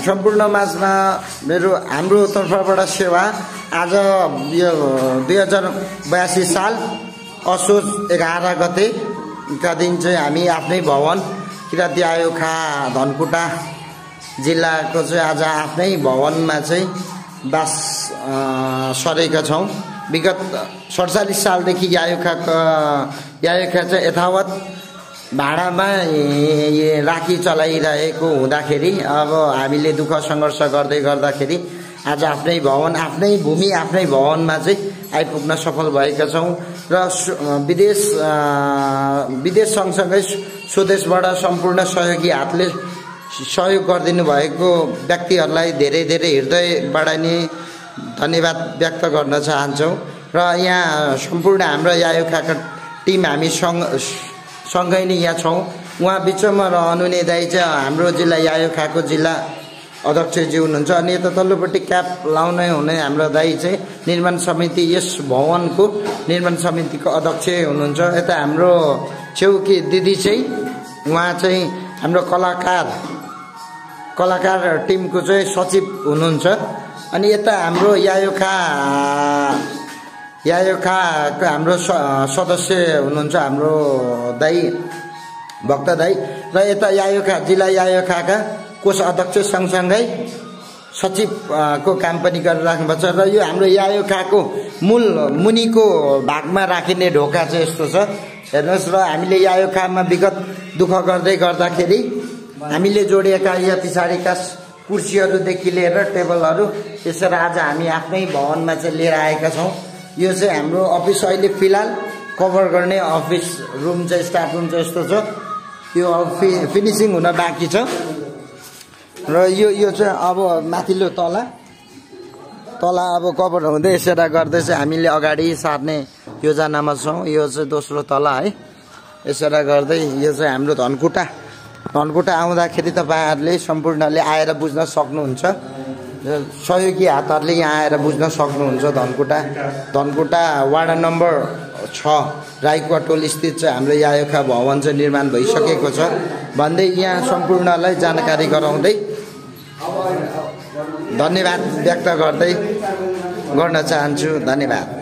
सम्पूर्ण माझमा हाम्रो तर्फबाट सेवा आज यो 2082 साल असोज 11 गतेका दिन चाहिँ हामी आफ्नै भवन किराँती आयोखा धनकुटा जिल्लाको चाहिँ आज आफ्नै भवनमा चाहिँ बास सरेका छौँ। विगत 47 सालदेखि यायोखा चाहिँ यथावत भाडामा राखी चलाइरहेको हुँदाखेरि अब हामीले दुःख सङ्घर्ष गर्दै गर्दाखेरि आज आफ्नै भवन आफ्नै भूमि आफ्नै भवनमा चाहिँ आइपुग्न सफल भएका छौँ र विदेश सँगसँगै स्वदेशबाट सम्पूर्ण सहयोगी हातले सहयोग गरिदिनु भएको व्यक्तिहरूलाई धेरै धेरै हृदयबाट नै धन्यवाद व्यक्त गर्न चाहन्छौँ। र यहाँ सम्पूर्ण हाम्रो यायोखाका टिम हामी सँगै नै यहाँ छौँ। उहाँ बिचमा रहनुहुने दाइ चाहिँ हाम्रो जिल्ला यायोखाको जिल्ला अध्यक्षजी हुनुहुन्छ अनि यता तल्लोपट्टि क्याप लाउनै हुने हाम्रो दाइ चाहिँ निर्माण समिति यस भवनको निर्माण समितिको अध्यक्ष हुनुहुन्छ। यता हाम्रो छेउकी दिदी चाहिँ उहाँ चाहिँ हाम्रो कलाकार टिमको चाहिँ सचिव हुनुहुन्छ। अनि यता हाम्रो यायोखाको हाम्रो सदस्य हुनुहुन्छ हाम्रो दाइ भक्त दाइ र यता यायोखा जिल्ला यायोखाका कोष अध्यक्ष सँगसँगै सचिवको काम पनि गरिराख्नु भएको छ। र यो हाम्रो यायोखाको मूल मुनिको भागमा राखिने ढोका चाहिँ यस्तो छ हेर्नुहोस्। र हामीले यायोखामा विगत दुःख गर्दै गर्दाखेरि हामीले जोडिएका यहाँ पछाडिका कुर्सीहरूदेखि लिएर टेबलहरू त्यसरी आज हामी आफ्नै भवनमा चाहिँ लिएर आएका छौँ। यो चाहिँ हाम्रो अफिस अहिले फिलहाल कभर गर्ने अफिस रुम चाहिँ स्टाफ रुम चाहिँ यस्तो छ। यो फिनिसिङ हुन बाँकी छ र यो चाहिँ अब माथिल्लो तला अब कभर हुँदै यसरी गर्दै चाहिँ हामीले अगाडि सार्ने योजनामा छौँ। यो चाहिँ दोस्रो तला है। यसरी गर्दै यो चाहिँ हाम्रो धनकुटा आउँदाखेरि तपाईँहरूले सम्पूर्णले आएर बुझ्न सक्नुहुन्छ। सहयोगी हातहरूले यहाँ आएर बुझ्न सक्नुहुन्छ। धनकुटा वार्ड नम्बर 6 राईकुवा टोल स्थित चाहिँ हाम्रो यायोखा भवन चाहिँ निर्माण भइसकेको छ भन्दै यहाँ सम्पूर्णलाई जानकारी गराउँदै धन्यवाद व्यक्त गर्न चाहन्छु। धन्यवाद।